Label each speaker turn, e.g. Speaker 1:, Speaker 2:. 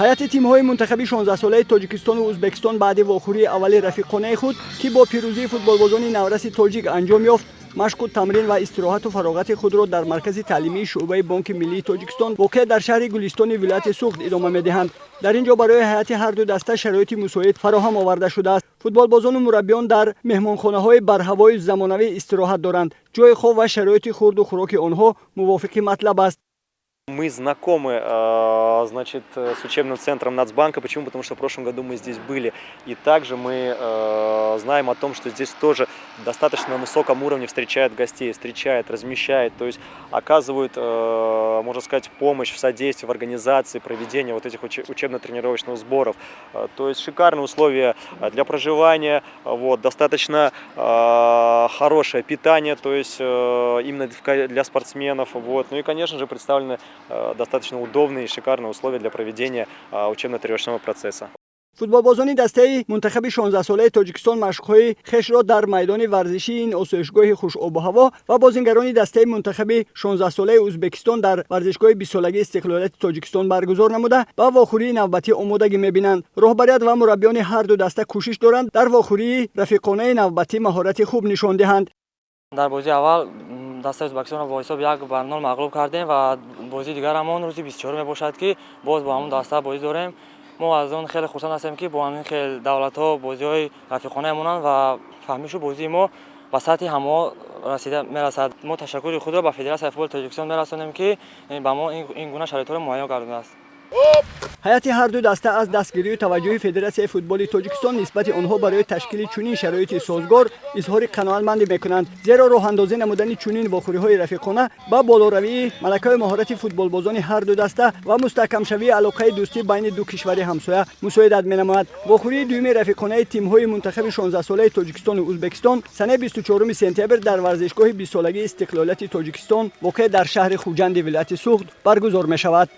Speaker 1: Ҳайати тимҳои мунтахаби 16-солаи Тоҷикистону Ӯзбекистон баъди вохӯрии аввали рафиқонаи худ, ки бо пирӯзии футболбозони навраси тоҷик анҷом ёфт, машқу тамрин ва истироҳату фароғати худро дар маркази таълимии шӯъбаи Бонки миллии Тоҷикистон, воқеъ дар шаҳри Гулистони вилояти Суғд, идома медиҳанд. Дар ин ҷо барои ҳайати ҳарду даста шароити мусоид фароҳам оварда шудааст. Футболбозону мураббиён дар меҳмонхонаҳои барҳавои замонавӣ истироҳат доранд. Ҷои хоб ва шароити хӯрду хӯроки онҳо мувофиқи матлаб аст.
Speaker 2: Мы знакомы, значит, с учебным центром Нацбанка. Почему? Потому что в прошлом году мы здесь были. И также мы знаем о том, что здесь тоже достаточно на высоком уровне встречают гостей, встречают, размещают, то есть оказывают, можно сказать, помощь в содействии, в организации проведения вот этих учебно-тренировочных сборов. То есть шикарные условия для проживания, вот, достаточно хорошее питание, то есть именно для спортсменов. Вот. Ну и, конечно же, представлены достаточно удобные и шикарные условия для проведения учебно-тренировочного процесса.
Speaker 1: Футболбозони дастаи мунтахаби 16-солаи Тоҷикистон машқҳои хешро дар майдони варзишии ин осоишгоҳи хушобуҳаво ва бозингарони дастаи мунтахаби 16-солаи Ӯзбекистон дар варзишгоҳи 20-солагии истиқлолияти Тоҷикистон баргузор намуда, ба вохӯрии навбатӣ омодагӣ мебинанд. Роҳбарият ва мураббиёни ҳарду даста кӯшиш доранд, дар вохӯрии рафиқонаи навбатӣ маҳорати хуб нишон диҳанд.
Speaker 3: Дар бозии аввал дастаи Ӯзбекистонро бо ҳисоби 1-0 мағлуб кардем ва бозии дигарамон рӯзи 24 мебошад, ки боз бо ҳамон даста бозӣ дорем. Мо аз он хеле хурсанд ҳастем, ки бо ҳамин хел давлатҳо бозиҳои рафиқона монанд ва фаҳмишу бозии мо ба сатҳи ҳамаҳо расида мерасад. Мо ташаккури худро ба Федератсияи футболи Тоҷикистон мерасонем, ки ба мо ин гуна шароитҳоро муҳайё гардонааст.
Speaker 1: Ҳайати ҳарду даста аз дастгирию таваҷҷӯҳи Федератсияи футболи Тоҷикистон нисбати онҳо барои ташкили чунин шароити созгор изҳори қаноатмандӣ мекунанд, зеро роҳандозӣ намудани чунин вохӯриҳои рафиқона ба болоравии малакаи маҳорати футболбозони ҳарду даста ва мустаҳкамшавии алоқаи дӯстӣ байни ду кишвари ҳамсоя мусоидат менамояд. Вохӯрии дуюми рафиқонаи тимҳои мунтахаби 16-солаи Тоҷикистону Ӯзбекистон санаи 24 сентябр дар варзишгоҳи 20-солагии истиқлолияти Тоҷикистон, воқеъ дар шаҳри Хуҷанди вилояти Суғд, баргузор мешавад.